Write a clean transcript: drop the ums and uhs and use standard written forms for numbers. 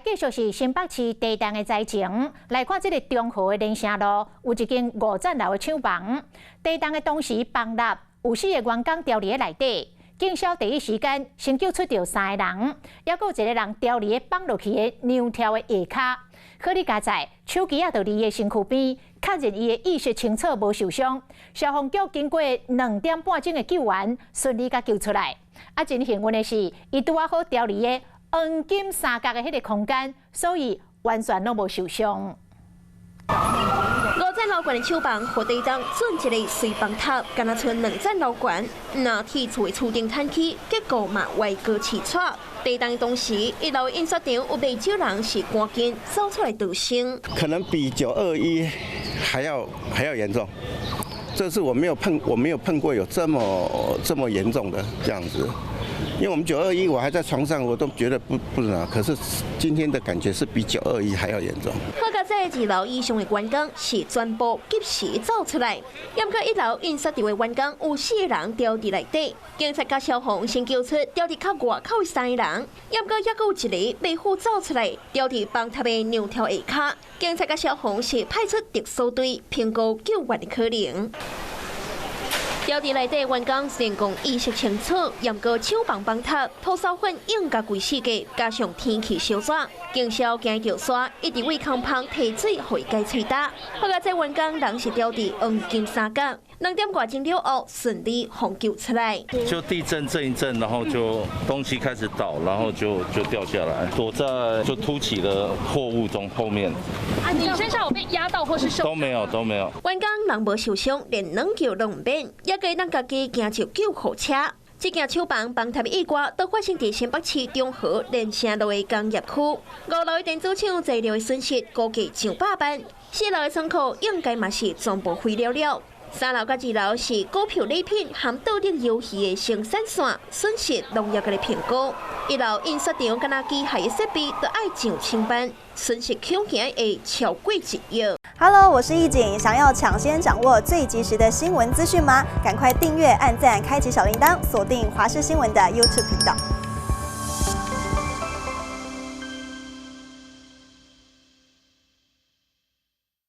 繼續是新北市地震的災情，來看這个中和的連城路有一間五層樓的廠房，地震的當時崩塌，有四个員工牢佇咧內底，警消第一時間先救出著三个人，猶閣有一个人牢佇咧崩落去的梁柱的下跤。好佳哉，手機仔就佇伊的身軀邊，確認伊的意識清楚，無受傷。消防局經過2點半鐘的救援，順利共救出來。啊，真幸運的是，伊拄仔好牢佇咧黃金三角的彼个空間，所以完全攏無受傷。五層樓懸的廠房，予地震準一个隨崩塌，敢若賰兩層樓懸，若鐵厝的厝頂坍去，結構嘛歪高起錯。地震當時，一樓印刷廠有袂少人是趕緊走出來逃生。可能比9·21還要嚴重，這次我沒有碰過有這麼這麼嚴重的這樣子。因為我們九二一我還在床上，我都覺得不能，可是今天的感覺是比九二一還要嚴重。好佳哉二樓以上的員工是全部及時走出來，毋過一樓印刷廠的員工有四个人牢佇內底，警察佮消防先救出牢佇較外口的三个人，毋過猶閣有一個袂赴走出來，牢佇崩塌的梁柱下跤，警察佮消防是派出特搜隊評估救援的可能。牢佇內底員工成功意識清楚，毋過廠房崩塌，土石粉湧共規世界，加上天氣燒熱，警消驚著沙，一直對空芳提水予伊解喙焦。好佳哉員工人是牢佇黃金三角，2點外鐘了後順利予救出來。就地震震一震，然後就東西開始倒，然後就掉下來，躲在就凸起的貨物中後面。啊，你身上有被壓到或是受？都沒有，都沒有。員工人無受傷，連軟轎攏毋免，猶閣會當家己行著救護車。這件廠房崩塌的意外，都發生佇新北市中和連城路的工業區。五樓的電子廠材料的損失估計上百萬，四樓的倉庫應該嘛是全部毀了了。三樓佮二樓是股票禮品含倒立遊戲的生產線，損失攏猶閣咧評估。一樓印刷廠敢若機械的設備都愛上千萬，損失恐驚會超過1億。 Hello，我是易景，想要搶先掌握最及時的新聞資訊嗎？趕快訂閱、按讚、開啟小鈴鐺，鎖定華視新聞的 YouTube 頻道。